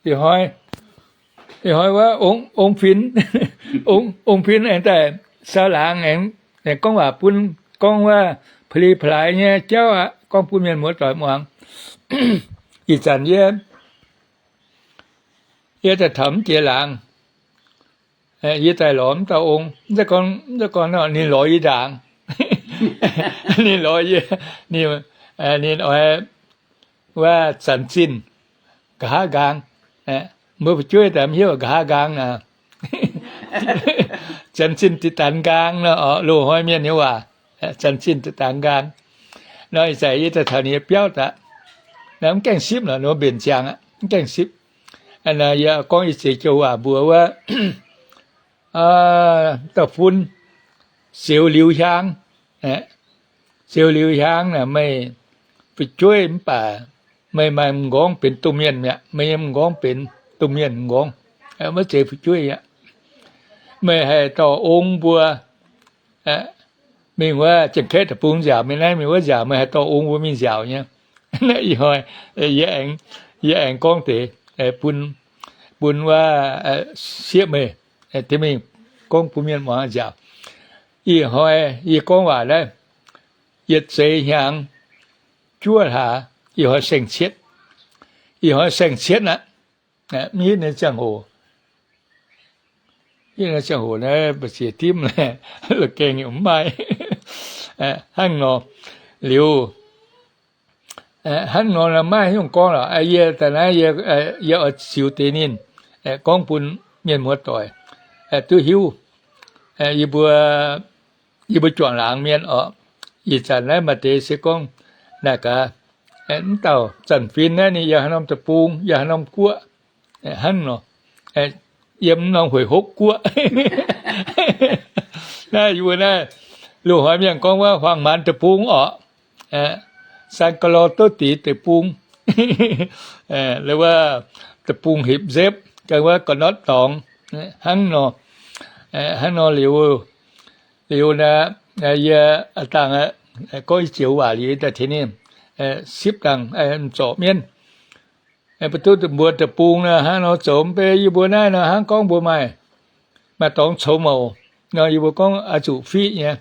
Ih hnoi, ih hnoi wuov ong, ong fin, ong, ong fin aengx daaih sau laangz aengx, aengx gorngv waac bun, gorngv wuov pa'li pa'laaix nyei jauv aqv, gorngv bun mienh muoz doic muangx. Ih zanc yie, yie daaih taux mv jiex laangz, yie daaih lorz mv dauh ong, mv zeiz gorngv, mv zeiz gorngv nor, ninh lorz yie ndaangc. Ninh lorz yie, ninh, ninh oix wuov zanc zinh nqa'haav nqaang. Mbuo fu'jueiv daaih mv hiuv nqa'haav nqaang naaic. Zanc zinh diqc danx nqaang nor, loz-hnoi mienh nyei waac, zanc zinh diqc danx nqaang. Nor ih zanc yie daaih taux ninh nyei biauv daaih, mv gaengh sipv lorqc, nor mbenc ziangx aqv, mv gaengh sipv. Yie gorngv ih zeix joux waac mbuox wuov dauh fun, Seux Liuz Hiaang. Seux Liuz Hiaang naaic, meih fu'jueiv mv baac meih maaih m'nqorngv benx domh mienh mi'aqv. Meih nyei m'nqorngv benx domh mienh m'nqorngv, maiv zeiz fu'jueiv aqv. Meih haih dorh ong mbuo mingh wuov Janx-Kaeqv deic-bung nziaauc, mingh naaiv mingh wuov nziaauc, meih haih dorh ong mbuo mingh nziaauc nyei. Ih hnoi yie aengx, yie aengx gorngv deix bun, bun wuov sieqv meih, deix mingh gorngv bun mienh muangx nziaauc. Ih hnoi yie gorngv waac naaiv, yietc seix hnyangx juov hlaax, ih hnoi saeng-cietv. Ih hnoi saeng-cietv aqv. Mv hitv nyei ziangh hoc, hitv nyei ziangh hoc naaiv mbu'ziex dimv, la'gaengh yaac mv maaih. Hnangv nor, liuz, hnangv nor maiv haaix nyungc gorngv lorqc. Yie daaih naaiv, yie oix ziux deix ninh, gorngv bun mienh muoz doic duqv hiuv. Yie mbuo, yie mbuo juangc laangz mienh orqc, ih zanc naaiv maaih deix se gorngv naaic gaax, mv dauh zanc-fin naaiv ninh yiem haaix norm deic-bung, yiem haaix norm guoqv, hnangv nor, yiem norm hueic hopv guoqv. Naaiv yie mbuo naaiv loz-hnoi mienh gorngv wuov Huaang Maanz Deic-Bung orqc, Saan Ga'lorng Douv Dix Deic-Bung, wuov deic-bung hepc nzepv, ga'naaiv wuov ga'notv dorngx, hnangv nor, hnangv nor liuz, liuz naaiv, yie dangh gorngv i zioux waac liuz daaih tengx ninh sipv dangh zorc mienv. Mbuo duqv mbuo deic-bung nor hnangv nor zoux mv bei, yie mbuo naaiv nor hnangv gorngv mbuo maaih, maaih dorngx coux mouc nor, yie mbuo gorngv oix zuqc fiqv nyei,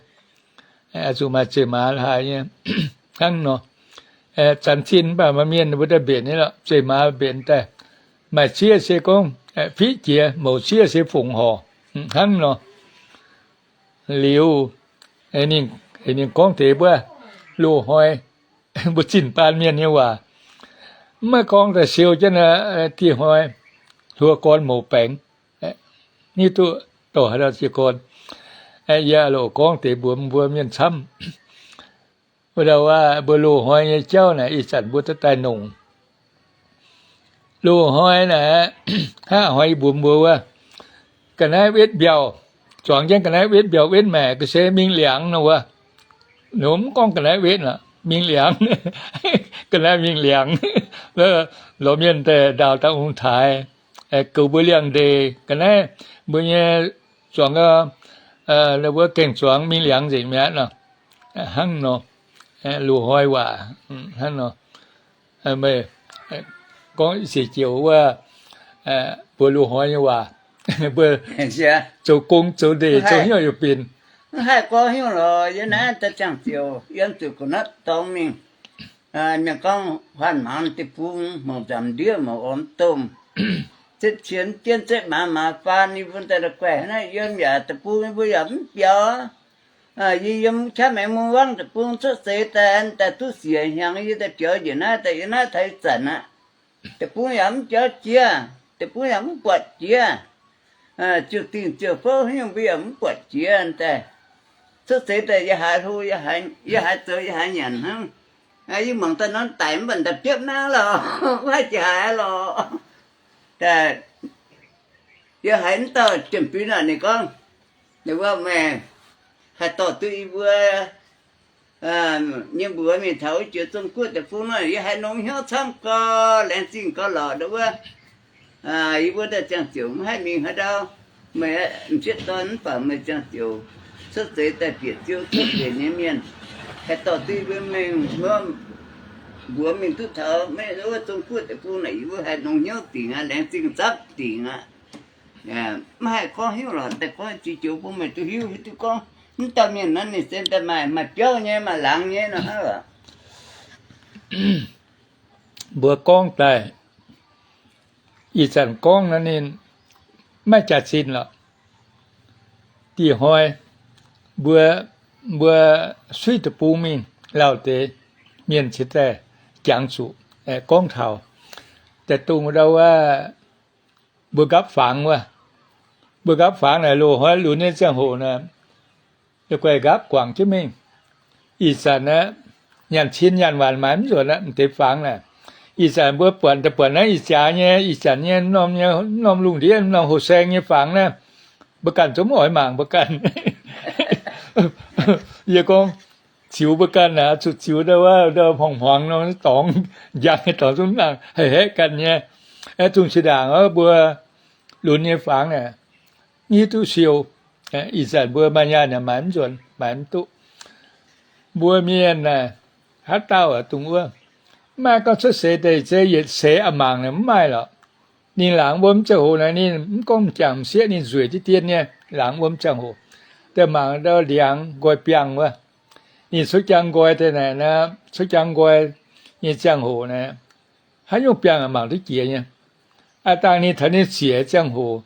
oix zuqc maaih zeiv-maaz haaix nyei, hnangv nor. Zanc zinh mv baac maaih mienh mbuo daaih mbenc nyei lorqc, zeiv-maaz mbenc daaih. Maaih sieqv se gorngv fiqv jiex, mouz sieqv se fongc horc, hnangv nor. Liuz, ninh gorngv deix mbuo loz-hnoi, mbuo zinh baan mienh nyei waac, mv maaih gorngv daaih siou jienv dieh hnoi hluo gorn mouz baengx, hiuv duqv dorh haaix dauh jiez gorn. Yie loc gorngv deix mbuox mbuo mienh camv. Wuov dauh aac, mbuo loz-hnoi nyei jauv naaic ih zanc mbuo daaih daaih nongc. Loz-hnoi naaic, hnangv hnoi yie mbuox mbuo wuov, ga'naaiv wetv mbiauh, zuangx jienv ga'naaiv wetv mbiauh wetv maeqc, ga'sie mingh liangx nor wuov. Mv gorngv ga'naaiv wetv aqv, mingh liangx. Ga'naaiv mingh liangx. Lorz mienh daaih ndaauh daaih ong taaix, goux mbuo liangx-ndeic ga'naaiv, mbuo nyei zuangx, wuov gaengh zuangx mingh liangx nzengc mi'aqv nor. Hnangv nor, loz-hnoi waac hnangv nor. Meih gorngv siec joux wuov, mbuo loz-hnoi nyei waac, mbuo zoux gong zoux ndeic zoux hnyouv youc binc. Mv haih gorngv hnyouv lorqc, yie naaiv daaih ziangh ziouc yiem zuqc gu'natv dorngx mingh. Mienh gorngv huaanh maanz deic-bung, mouc nzamc ndiev, mouc ormx domh, setv qienx jienv setv maaz maaz faan, yie mbuo daaih la'guaih naaiv yiem yaac deic-bung yie mbuo yaac mv biaux. Yie yiem qaqv maengx mungh wangv deic-bung cuotv seix daaih, daaih duqv siec hnyangx yie daaih biaux njiec naaiv, daaih yiem naaiv taux ih zanc aqv. Deic-bung yaac mv jauv jiex, deic-bung yaac mv buatc jiex. Ziouc dingh ziouc fouv nyungc mbuo yaac mv buatc jiex daaih. Cuotv seix daaih yie haiz hlo, yie haiz zoux, yie haiz nyanc hnangv. Yie mangc daaih norm daic mv baac da'biopv naaiv lorqc, mv haih jiex haaix lorqc. Daaih yie haiz mv dauh Janx-Fin aac, ninh gorngv, ninh mbuo meih haih dorh duqv yie mbuo nyei mbuox mingh taux wuov jiex Zong Guoqv deic-bung nor, yie haiz nongx hnyouv camv gau, laengz zingh gau lorqc ndau wuov. Yie mbuo daaih ziangh ziouc mv haih mingh haaix ndau. Meih m'sieqv dorn mv baac meih ziangh ziouc cuotv seix daaih bieqc Ziouv cuotv seix nyei mienh, haih dorh duqv yie mbuo mingh wuov Mbuox mingh duqv taux maiv wuov Zong-Guoqv deic-bung naaic, yie mbuo haih longc hnyouv dingc aqv, laengz zingh zapv dingc aqv. Maiv haih gorngv hnyouv lorqc, daaih gorngv jiex joux bun meih duqv hiuv, hiuv duqv gorngv mv dauh mienh naaiv ninh se daaih maaih, maaih biauv nyei, maaih laangz nyei nor hnangv lorqc. Mbuo gorngv daaih, ih zanc gorngv naaiv ninh maiv jaax-zinh lorqc. Dih hnoi mbuo, mbuo suiv deic-bung mingh lauh deix mienh cingx daaih jangx zuqc, gorngv taux daaih dongh ndau wuov mbuo nqapv fangx wuov. Mbuo nqapv fangx naaic loz-hnoi lunx nyei ziangh hoc naaic, guaih nqapv guangc jienv mingh. Ih zanc aeqv, nyaanh cin nyaanh waanc maaih mv nzuonx aqv, m'deix fangx naaic. Ih zanc mbuo buatc daaih buatc naaiv ih jaax nyei, ih zanc nyei norm, norm lungh ndiev norm houx saeng nyei fangx naaiv, mbuo ganh zungv mv oix mangc mbuo ganh. Yie gorngv ziux mbuo ganh aqv, zuqc ziux ndau wuov ndau hmuangx hmuangx nor dorngx, njang nyei dorngx zungv nangh haih haeqv ganh nyei. Aeqv, zungh zinh ndaangc mbuo lunx nyei fangx naaic, hiuv duqv siou. Ih zanc mbuo maaih nyaanh naaic maaih mv nzuonx, maaih mv duqv. Mbuo mienh naaic, haaix dauh dongh wuov, mv maaih gorngv cuotv seix daaih se yietc seix a'mangc naaic mv maaih lorqc. Ninh laangz wuom ziangh hoc naaic ninh mv gorngv m'jangc m'sieqv, ninh nzueic diqv dien nyei. Laangz wuom ziangh hoc, daaih mangc ndau ndiangx nqoi biangh wuov, ninh cuotv jangx nqoi daaih naaic, cuotv jangx nqoi nyei ziangh hoc naaic, haaix nyungc biangh mangc duqv jiex nyei. Aav dangh ninh taux ninh siec ziangh hoc,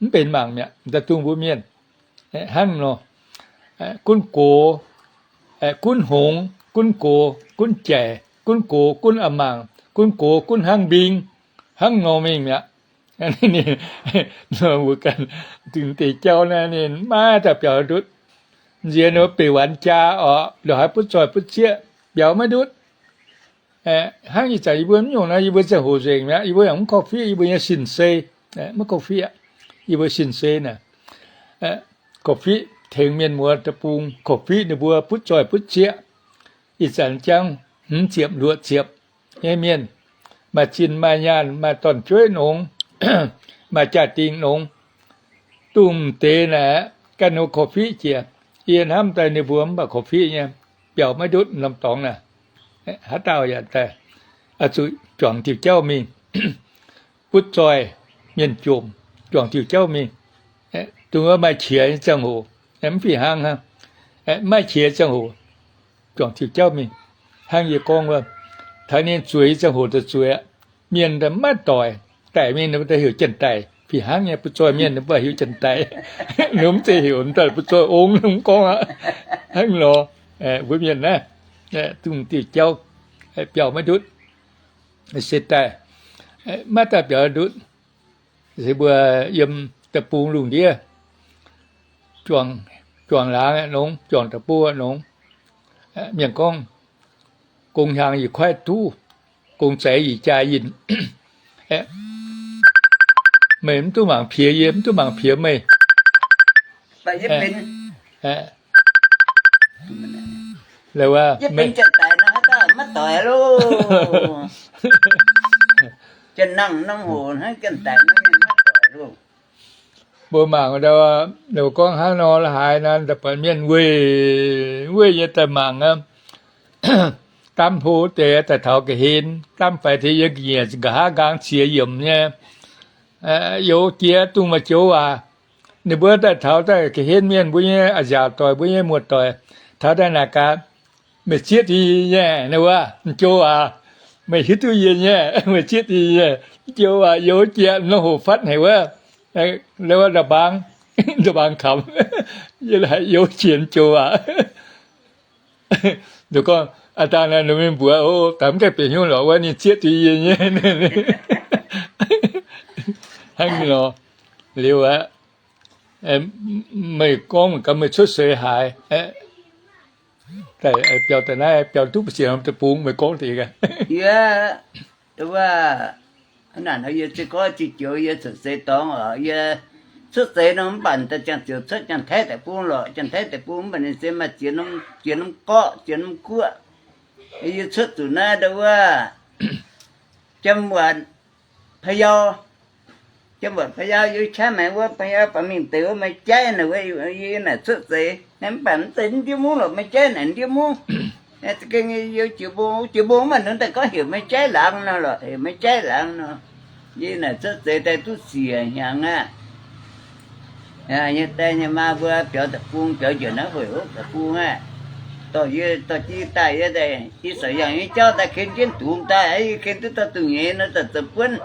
mv benx mangc mi'aqv. Daaih dongh mbuo mienh hnangv nor, gunv gox, gunv hngongx, gunv gox, gunv jaic, gunv gox, gunv a'mangc, gunv gox, gunv hnangv mbing, hnangv nor mingh mi'aqv. Mbuo ganh dingc deix jauv naaiv ninh maiv daaih biaux ndutv. Nziex ninh mbuo beic wanc jaa orqc, lorqc haaix butv zoih butv zieqv biaux maiv ndutv. Hnangv ih zanc yie mbuo mv nyungc naaiv, yie mbuo ziangh hoc nzengc mi'aqv. Yie mbuo yaac mv korv-fiqv yie mbuo nyei sin-sei, mv korv-fiqv yie mbuo sin-sei naaic. Korv-fiqv tengx mienh muoz deic-bung, korv-fiqv ninh mbuo butv zoih butv zieqv. Ih zanc jangv hmz ziepc luoqc ziepc nyei mienh, maaih zinh maaih nyaanh, maaih dorn-jueiv nongx, maaih jaa-dingh nongx, dongh m'deix naaic ganh ninh korv-fiqv jiex. Yie hnamv daaih ninh mbuo mv baac korv-fiqv nyei, biaux maiv ndutv norm dorngx naaic. Haaix dauh yaac daaih zuqc juangc diuh jauv mingh. Butv zoih mienh jomc, juangc diuh jauv mingh. Dongh wuov maaih qiex nyei ziangh hoc, mv fih hnangv hnangv. Maiv qiex ziangh hoc, juangc diuh jauv mingh. Hnangv yie gorngv wuov, taux ninh zueiz nyei ziangh hoc daaih zueiz aqv. Mienh maiv doic, daic mingh ninh mbuo daaih heuc janx-daic. Fih hnangv nyei, butv zoih mienh ninh mbuo heuc janx-daic. Ninh mv zeiz heuc daaih butv zoih ong, ninh mv gorngv aqv. Hnangv nor, mbuo mienh naaiv, dongh diuh jauv biaux maiv ndutv. Se daaih maiv daaih biaux ndutv. Se mbuo yiem deic-bung lungh ndiev, juangc laangz nongx, juangc deic-bung nongx. Mienh gorngv, gong hiaang yie kuaaiv duqv, gong zeiz yie jaa yinh. Meih mv duqv mangc piex yie, mv duqv mangc piex meih. Mbuo mangc ndau, gorngv hnangv nor la'haaix nor, daaih buatc mienh weih weih nyei daaih mangc aqv. Daamv hlo deix daaih taux ga'hlen, daamv faix deix yiem ga'nyiec nqa'haav nqaang ziex yiemc nyei, youz jiex dungz maaih joux waac. Ninh mbuo daaih taux daaih ga'hlen mienh mbuo nyei a'nziaauc doic, mbuo nyei muoz-doic taux daaih naaic gaax, meih zieqv deix yie nyei, wuov joux waac, meih hiuv duqv yie nyei, meih zieqv deix yie nyei, joux waac youz jiex nor hoc fatv haic wuov, nda'mbaang, nda'mbaang kamx, yie la'haiz youz jiex joux waac. Gorngv, aa dangh naaiv ninh mbuox, daaih mv gaengh bieqc hnyouv lorqc wuov, ninh zieqv deix yie nyei. Hnangv nor, liuz aqv, meih gorngv gaax meih cuotv seix haaix, biaux daaih naaiv, biaux duqv mbu'ziex norm deic-bung, meih gorngv deix gaax. Yie, wuov, naaic yie se gorngv ziex joux yie cuotv seix dorngx oc. Yie cuotv seix nor mv baac daaih Janx-Ziouc cuotv Janx-Taiv deic-bung lorqc. Janx-Taiv deic-bung mv baac ninh se maaih ziex norm, ziex norm gorqv, ziex norm guoqv. Yie cuotv zuqc naaiv ndau wuov, Jiem Waanc, Pa'yau, Jiem Waanc, Pa'yau, yie qaqv maengx wuov Pa'yau baac mingh deix wuov Meiv Jaiv naaic wuov, yie naaic cuotv seix, mv baac mv zeiz ndiev mungv lorqc, Meiv Jaiv naaic ndiev mungv. Gengh yie jiex mbong, jiex mbong mv maaih nunc daaih gorngv heuc meih jaiv laangz nor lorqc, heuc meih jaiv laangz nor. Yie naaic cuotv seix daaih duqv siec hnyangx aqv. Nyei die nyei maa mbuo biaux deic-bung, biaux njiec naaiv hoic hopv deic-bung aqv. Dorh yie, dorh jiv daaih yie daaih, yie sou yangh nyei jauv daaih ken jienv dungz daaih, yie ken duqv dorh dungz nyeiz nor daaih zoux buonv.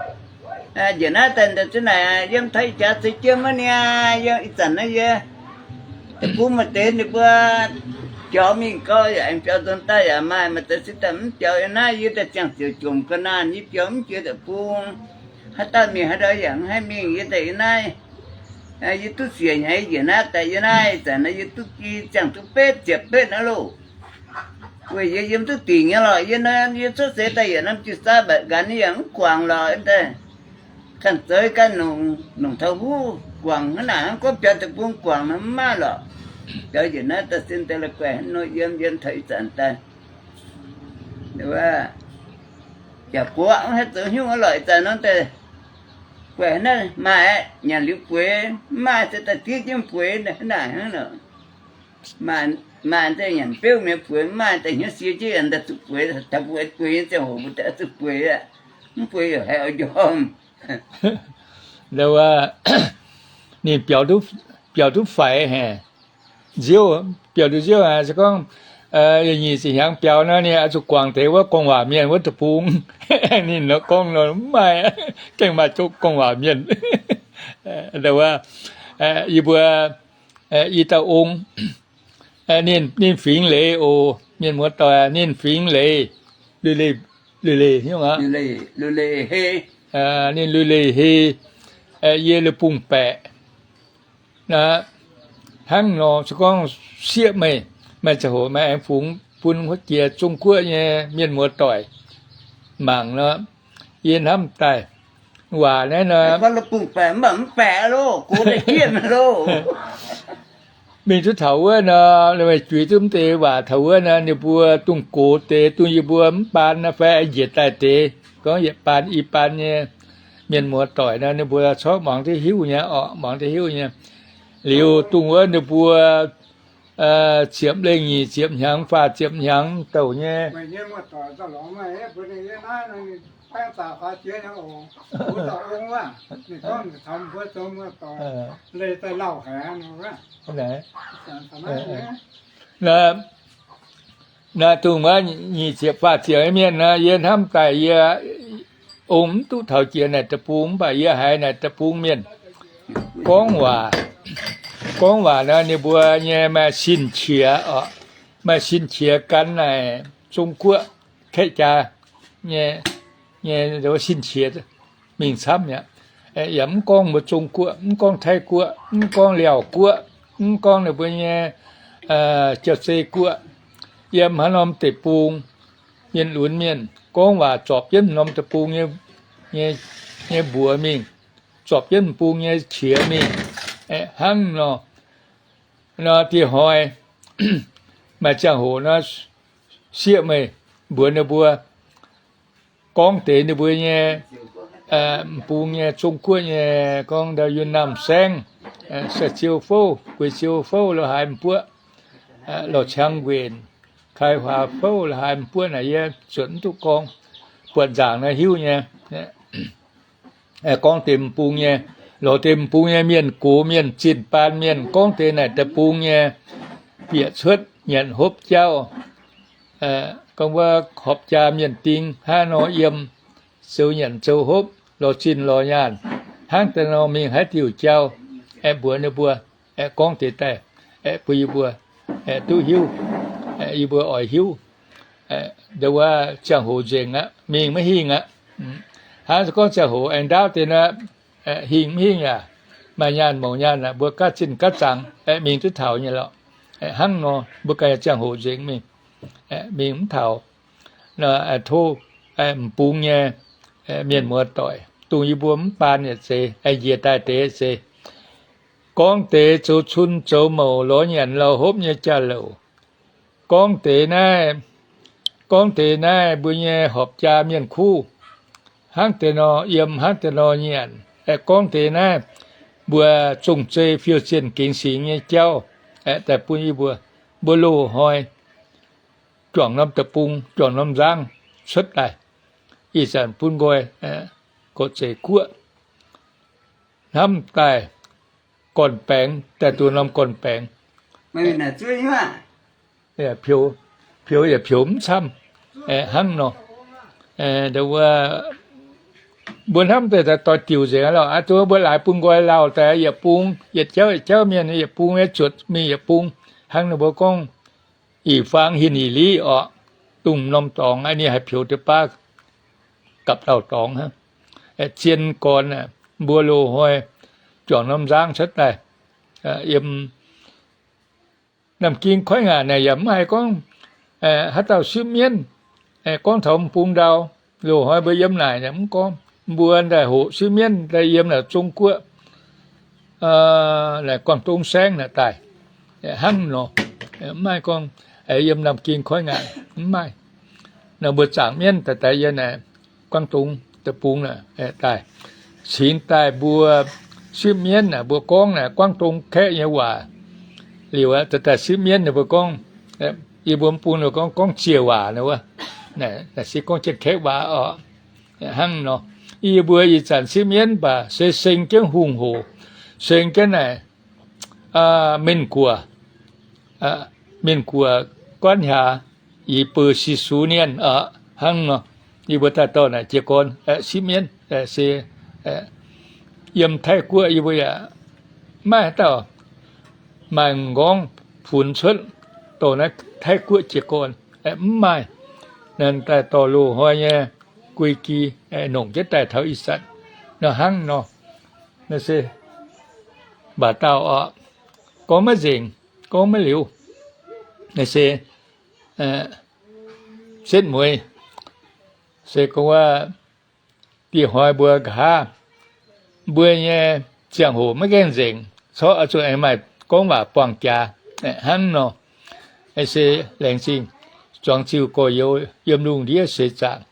Njiec naaiv daaih nda zunv naaic yiem taux ih jaax ceix jienv maiv niaa, yiem ih zanc naaiv yie deic-bung maaih deix ninh mbuo biaux mingh gau yaac aengx biaux nzuonx daaih yaac maaih, maaih deix se daaih mv biaux yiem naaiv, yie daaih ziangh ziouc jomc ga'naanh, yie biaux mv jiex deic-bung. Haaix dauh mingh haaix ndau yaac mv haih mingh, yie daaih yiem naaiv. Yie duqv siec hnyangx yie njiec naaiv daaih yiem naaiv, ih zanc naaiv yie duqv gi ziangh duqv betv ziepc betv naaiv loh. Weic yie yiem duqv dingc nyei lorqc, yie nor yie cuotv seix daaih yietc norm jiu-saa mbatc nqanx yie yaac mv guangc lorqc daaih. Ganh zoux ganh nongc, nongc taux huv guangc hnangv naaic, hnangv gorngv biaux deic-bung guangc nor mv maaih lorqc. Biaux njiec naaiv daaih sin daaih la'guaih hnangv nor yiem, yiem taux ih zanc daaih. Yaac buoqv mv haih zoux haaix nyungc lorqc, ih zanc nor daaih guaih hnangv naaiv maaih aqv, nyanc liuz bueix, mv maaih se daaih diev jienv bueix hnangv naaic hnangv nor. Maaih daaih nyanc beuv mienh bueix, mv maaih daaih hnyouv sie jienv yaac daaih zuqc bueix, taux mbuo bueix nyei ziangh hoc mbuo daaih zuqc bueix aqv. Mv bueix yaac haih oix njormh. Ninh biaux duqv faix haic. Nziouv, biaux duqv nziouv aqv, se gorngv nyic ziepc hnyangx biaux nor, ninh oix zuqc guangc deix wuov gorngv waac mienh wuov deic-bung. Ninh nor gorngv nor mv maaih, gengh maaih zungv gorngv waac mienh. Wuov, yie mbuo, yie dauh ong, ninh, ninh fingx leiz oc, mienh muoz-doic, ninh fingx leiz, lui-leiz, lui-leiz hnyouv aqv. Ninh lui-leiz hei, yie lui-bung-baeqc. Hnangv nor se gorngv sieqv meih, maaih ziangh hoc meih aengx fungx bun wuov jiex Zong-Guoqv nyei mienh muoz-doic mangc nor, yie hnamv daaih waac naaiv nor, mingh duqv taux wuov nor, meih juix duqv mv deix waac taux wuov nor, ninh mbuo dungh gox deix, dungh yie mbuo mv baan nor fai njiec daaih deix, gorngv yietc baan i baan nyei mienh muoz-doic nor, ninh mbuo corc muangx duqv hiuv nyei orqc, muangx duqv hiuv nyei. Liuz dongh wuov ninh mbuo ziepc lengh nyic ziepc hnyangx, faah ziepc hnyangx douc nyei. Naaiv dongh wuov nyic ziepc faah ziepc mienh nor, yie hnamv daaih yie ong mv duqv taux jiex naaic deic-bung, mv baac yie haiz naaic deic-bung mienh gorngv waac, gorngv waac nor, ninh mbuo nyei maaih sin-qiex orqc, maaih sin-qiex gan naaic Zong-Guoqv, Kaeqv-jaa nyei, nyei sin-qiex mingh camv mi'aqv. Yaac mv gorngv mbuo Zong-Guoqv, mv gorngv Taiv-Guoqv, mv gorngv Liaauc-Guoqv, mv gorngv ninh mbuo nyei Jauv-Zei-Guoqv, yiem haaix norm deic-bung, mienh lunx mienh gorngv waac zorpc jienv norm deic-bung nyei, nyei, nyei mbuox mingh, zorpc jienv bung nyei qiex mingh. Hnangv nor, nor dieh hnoi maaih ziangh hoc nor, sieqv meih mbuox ninh mbuo, gorngv deix ninh mbuo nyei, bung nyei, Zong-Guoqv nyei, gorngv ndau Yunh Naamh Saengv, Saa-Ziou Fouv, Guei-Ziou Fouv, Loz-Haaix M'buoqv, Loz-Ciang Nquenc, Kai-Huaax Fouv, Loz-Haaix M'buoqv naaic yie zuotc mv duqv gorngv. Buatc nzaangc naaiv hiuv nyei. Gorngv deix m'bung nyei, lorz deix m'bung nyei mienh gox mienh zinh baan mienh, gorngv deix naaic deic-bung nyei bieqc cuotv nyanc hopv jauv, gorngv wuov horpc jaa mienh ding hnangv nor yiem, zoux nyanc zoux hopv, lorz zinh lorz nyaanh, hnangv deix nor mingh haaix diuc jauv, aengx mbuox ninh mbuo, aengx gorngv deix daaih, aengx bun yie mbuo, aengx duqv hiuv, yie mbuo oix hiuv. Ndau wuov ziangh hoc nzengc aqv, mingh maiv hingh aqv. Hnangv se gorngv ziangh hoc aengx ndaauv deix nor, hingh mv hingh yaac maaih nyaanh mouc nyaanh aqv, mbuo gaav zinh gaav zangx, mingh duqv taux nyei lorqc. Hnangv nor mbuo ganh ziangh hoc nzengc mingh, mingh mv taux. Tov m'bung nyei mienh muoz-doic, dongh yie mbuo mv baan yietc zeiz, njiec daaih deix zeiz, gorngv deix zoux cun zoux mouc lorz nyanc lorz hopv nyei jauv-louc. Gorngv deix naaiv, gorngv deix naaiv mbuo nyei horpc jaa mienh kuv, hnangv deix nor yiem, hnangv deix nor nyanc. Aengx gorngv deix naaiv mbuo zong-zei fiou zienh gengx singx nyei jauv, aengx daaih bun yie mbuo, mbuo loz-hnoi juangc norm deic-bung, juangc norm nzangv cuotv daaih. Ih zanc bun nqoi gorqv-zeic guoqv hnamv daaih gorn-baengx, daaih duqv norm gorn-baengx, piou, piou yaac piou mv camv, hnangv nor. Mbuo hnamv deix daaih doix-diuc nzengc aqv lorqc. Aa, duqv mbuo laaix bun nqoi lauh daaih yietc bung, yietc jauv yietc jauv mienh yietc bung nyei zuotc mingh yietc bung. Hnangv ninh mbuo gorngv, ih fang hin ih liv orqc, dongh norm dorngx ninh haih piou deix baav gapv dauh dorngx hnangv. Zien gorn mbuo loz-hnoi juangc norm nzangv cuotv daaih, yiem Naamh Ging koiv ngaanc naaic yaac mv haiz gorngv haaix dauh sipv mienv, gorngv taux m'bung ndau. Loz-hnoi mbuo yiem naaic mv gorngv, mbuo daaih hoqc sipv mienv daaih yiem naaic Zong Guoqv, naaic Guangv Dong Saengv naaic daaih, hnangv nor. Mv maaih gorngv yiem Naamh Ging koiv ngaanc, mv maaih. Nor mbuo zaangc mienv daaih daaih yiem naaic Guangv Dong deic-bung daaih, cingx daaih mbuo sipv mienv naaic mbuo gorngv naaic Guangv Dong Kaeqv nyei waac. Liuz aqv, daaih sipv mienv ninh mbuo gorngv, yie mbuo m'bung ninh mbuo gorngv, gorngv ziec waac wuov, naaic se gorngv Janx-Kaeqv waac orqc, hnangv nor. Yie mbuo ih zanc sipv mienv mv baac se seng jienv hungh hoc, seng jienv naaic Mienh Guoqv, Mienh Guoqv guanv haaix, yie mbuo si sux nienh aqv, hnangv nor. Yie mbuo daaih dorh naaic jiez gorn sipv mienv se yiem Taiv Guoqv yie mbuo yaac maiv haaix dauh maaih m'nqorngv funx cuotv dorh naaiv Taiv Guoqv jiez gorn, mv maaih. Naaiv daaih dorh loz-hnoi nyei guei gi nongc jienv daaih taux ih zanc nor, hnangv nor. Naaiv se mbaac dauh orqc, gorngv maiv nzengc, gorngv maiv liuz. Naaiv se setv mueiz se gorngv wuov dieh hnoi mbuo nqa'haav, mbuo nyei ziangh hoc maiv gaengh nzengc, corc oix zuqc aengx maaih gorngv waac buangh jaax hnangv nor. Se laengz zingh zuangx ziuh gorx-youz yiem lungh ndiev seix zaangc,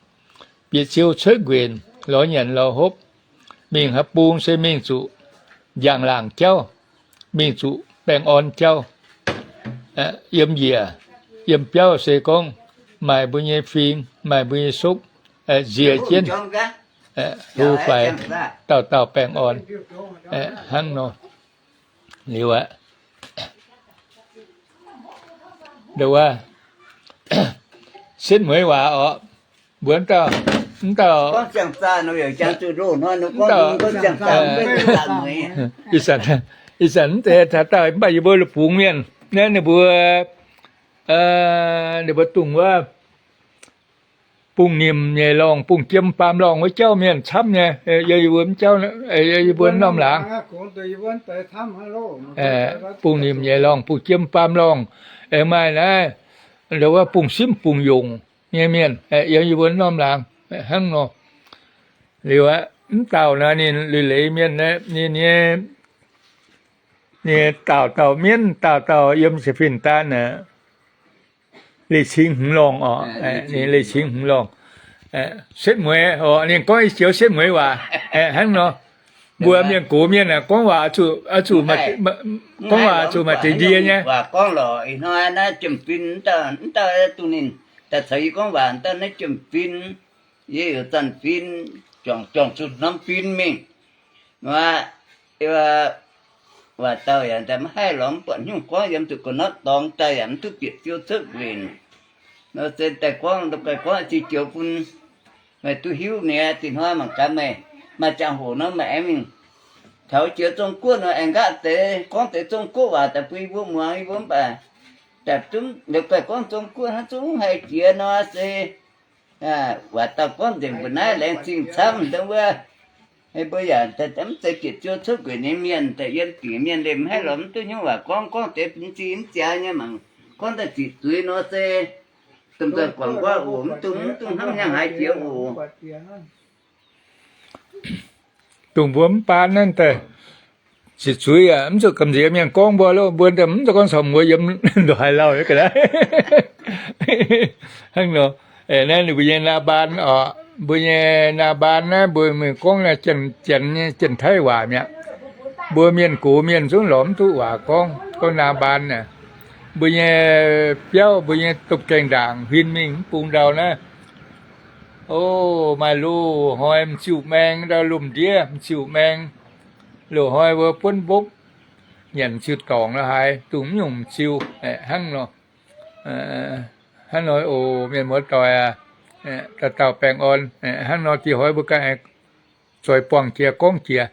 bieqc ziouv cuotv nquenc, lorz nyanc lorz hopv, mingh haaix bung se mingh zuqc njang-laangc jauv, mingh zuqc baengh orn jauv. Yiem njiec yiem biauv se gorngv maaih mbuo nyei fing, maaih mbuo nyei sopv, nziex jienv hlo faix, dauh dauh baengh orn hnangv nor. Liuz aqv, setv mueiz waac orqc, mbuo mv dauh, mv dauh, ih zanc mv deix taux dauh mv baac yie mbuo la'bungx mienh naaiv ninh mbuo, ninh mbuo dongh wuov bungx nimc nyeic lorngh, bungx jiem baamh lorngh wuov jauv mienh camv nyei. Yie mbuo mv jauv, yie mbuo norm laangz bungx nimc nyeic lorngh, bungx jiem baamh lorngh, aengx maaih naaiv wuov bungx simv bungx yongc nyei mienh yiem yie mbuo norm laangz hnangv nor. Liuz aqv, mv dauh naaiv ninh leiz-leiz mienh, ninh nyei, ninh dauh dauh mienv, dauh dauh yiem cin-fin daan aqv, leiz cingx hmz lorngh orqc, ninh leiz cingx hmz lorngh. Setv mueiz orqc, ninh gorngv i joux setv mueiz waac hnangv nor. Mbuo mienh gox mienh aeqv, gorngv waac oix zuqc, gorngv waac oix zuqc maaih deix ndie nyei. Waac gorngv lorqc, ih hnoi naaiv Jiem Fin, mv dauh, mv dauh duqv ninh daaih caux yie gorngv waac, mv dauh naaiv Jiem Fin, yie heuc Zanc Fin, juangc, juangc zuqc norm fin mingh. Waac, waac dauh yaac mv haih lorz mv buatc hnyouv gorngv, yiem zuqc ga'naaiv dorngx daaih yaac mv duqv bieqc ziouv cuotv nquenc. Nor se daaih gorngv, daaih gorngv ziex joux bun meih duqv hiuv nyei. Dinh hnoi mangc gaax meih maaih ziangh hoc nor meih aengx mingh taux jiex Zong Guoqv nor aengx nqaatv deix gorngv deix Zong Guoqv waac daaih bun yie mbuo muangx, yie mbuo mv baac daaih zungv liuz gaih gorngv Zong Guoqv hnangv, zungv haih jiex nor se waac dauh gorngv nzengc mbuo naaiv laengz zingh camv dongh wuov. Mbuo yaac mv zeiz bieqc ziouv cuotv nquenc nyei mienh, daaih yiem dingc mienh liemh mv haih lorz mv duqv hnyouv waac gorngv, gorngv deix mv zingh mv ziangx nyei mangc, gorngv daaih ziqc zuiz nor se domh nzoih guangc nquaah oc, mv dungx, mv dungx hnamv hnyangx haaix jiex oc. Dongh mbuo mv baan naaiv daaih ziqc zuiz yaac mv zuqc gamh nziex mienh gorngv mbuo lo, mbuo mv zuqc gorngv caux mbuo yiem ndongc haaix lauh nyei ga'naaiv. Hnangv nor, naaiv ninh mbuo nyei naa baan oc, mbuo nyei naa baan naaiv mbuo mingh gorngv naaiv Janx, Janx nyei, Janx-Taiv waac mi'aqv. Mbuo mienh gox mienh zungv lorz mv duqv waac gorngv, gorngv naa baan naaic. mbuo nyei biauv, mbuo nyei domh gaengh ndaangc huin mingh mv bung ndau naaiv. O, maaih loz-hnoi m'ziuh maeng ndau, lomh ndiev m'ziuh maeng, loz-hnoi mbuo buonv mbopv, nyanc m'ziuh dorngc lo haaix, dungx mv nyungc m'ziuh, hnangv nor. Hnangv nor oc, mienh muoz-doic aac, dauh dauh baengh orn. Hnangv nor dieh hnoi mbuo ganh zoix buangh jiex gorngv jiex.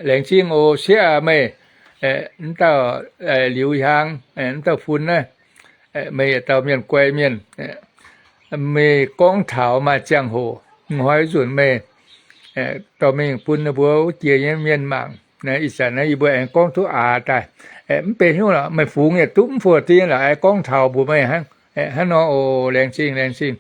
Laengz zingh oc, sieqv aac meih, mv dauh liuz hiaang, mv dauh fun naaiv, meih yietc dauh mienh guai mienh, meih gorngv taux maaih ziangh hoc, hnoi nzunc meih dorh mingh bun ninh mbuo wuov jiex nyei mienh mangc. Ih zanc naaiv yie mbuo aengx gorngv duqv aax daaih. Mv benx hnyouv lorqc, meih fungx yietc duqv mv fuoh ding lorqc, aengx gorngv taux mbuox meih hnangv. Hnangv nor oc, laengz zingh, laengz zingh.